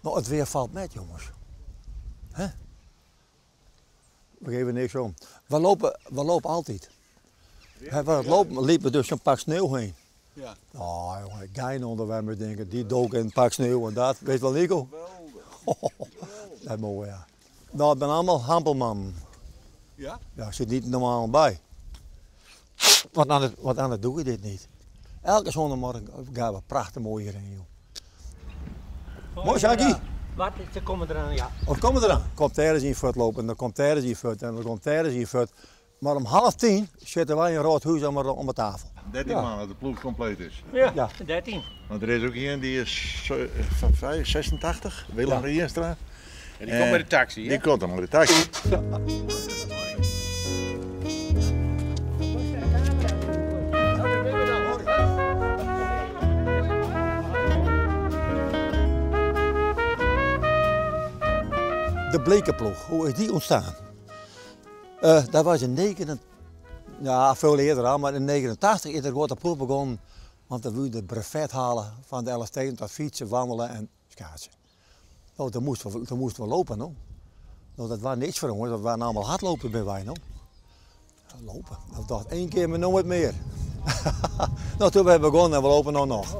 No, it weer falt met, jongens. Hè? We geven niks om. We lopen, we lopen altijd. Hè, we lopen, liepen dus zo'n pak sneeuw heen. Ja. Oh, jongen, gein onder wij me denken. Die dook in een pak sneeuw en dat. Weet wel, Nico? Dat is mooi, ja. Nou, het zijn allemaal hampelmannen. Ja? Ja, zit niet normaal bij. Want anders, want anders doe je dit niet. Elke zondagmorgen gaan we prachtig mooi hierheen, joh. Mooi, Sjaki. Wat? Ze komen eraan, ja. Of komen we eraan? Komt ergens in voet lopen en dan komt ergens in voet en dan komt ergens in voet. Maar om 9:30 zitten wij in Rood Huis om, om de tafel. 13 man dat de ploeg compleet is. Ja, Ja. 13. Want er is ook een die is van 86, Willem Ja. Rienstra. En die komt met de taxi, hè? Die komt dan met de taxi. De Blekenploeg, hoe is die ontstaan? Dat was in 9, ja, veel eerder al, maar in 89 is er gewoon de ploeg begonnen. Want dan wilde je het brevet halen van de LST, dat fietsen, wandelen en schaatsen. Nou, dan moesten we, dan moesten we lopen, no. Nou, dat was niks voor ons, dat waren allemaal hardlopen bij wij, no. Lopen, dat dacht één keer, maar nooit meer. Nou, toen we begonnen en we lopen nou nog.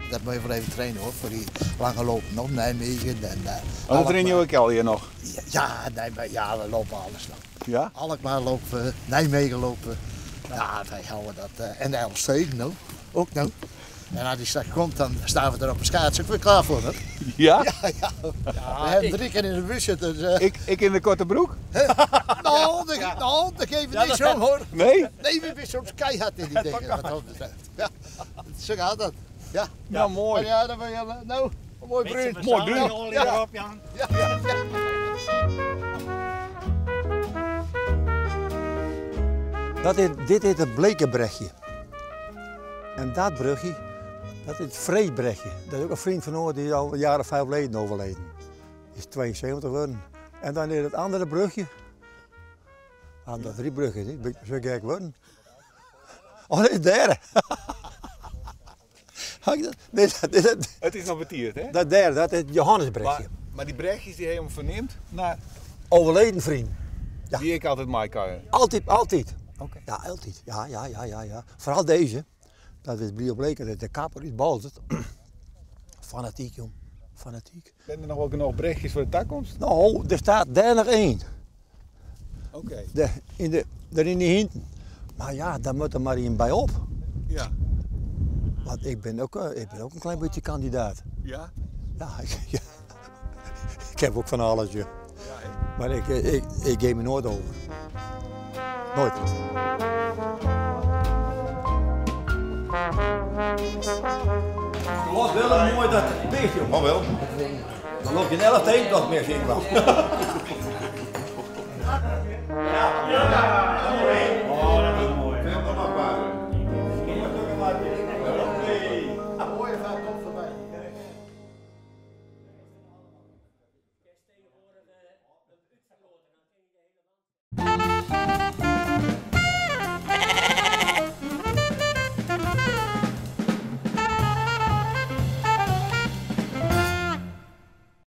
Dat moet je wel even trainen hoor, voor die lange lopen nog, Nijmegen en... Oh, dat train je ook al hier nog? Ja, Nijmegen, ja, we lopen alles nog. Ja? Alkmaar lopen, Nijmegen lopen. Ja, wij houden dat. En de Elfsteden nou, ook nou. En als die straks komt, dan staan we er op een schaats ook weer klaar voor. Hè? Ja? Ja, ja. We hebben 3 keer in de bus zitten. Dus, Ik in de korte broek? Nou, nou, dat geeft niks om hoor. Nee? Nee, we zijn soms keihard in die dingen. Wat dat betreft. Ja, zo gaat dat. Ja. Nou, mooi. Maar ja, dan ben je, nou, een mooi bruin. Mooi bruin. Ja. Op, Jan. Ja, ja, ja. Dit is het Blekenbrechtje. En dat brugje, dat is het Vreesbrechtje. Dat is ook een vriend van ons die is al een jaar of 5 geleden overleden. Die is 72 geworden. En dan is het andere brugje. Ah, dat 3 bruggen, hè. Zo gek worden. Oh, dat is de derde. Had ik dat? Nee, dat is het. Het is nog betierd, hè? Dat derde, dat is het Johannesbrechtje. Maar die brechtjes die helemaal verneemt naar Overleden vriend. Ja. Die ik altijd mij kan. Altijd, altijd. Oké. Ja, altijd. Ja, ja, ja, ja, ja. Vooral deze. Dat is Brio Bleker, dat is de kapper uit Balzet. Fanatiek, jong. Fanatiek. Zijn er nog wel genoeg brechtjes voor de toekomst? Nou, er staat daar nog één. Oké. Daar in die hinten. Maar ja, daar moet er maar één bij op. Ja. Want ik ben ook een klein beetje kandidaat. Ja? Ja, ja. Ik heb ook van alles, joh. Ja, hè? Maar ik geef me nooit over. Nooit. Het was wel een mooi dat het beest, jongen. Oh wel. Dan loop je in 11 heen, dat meer, zie ik wel.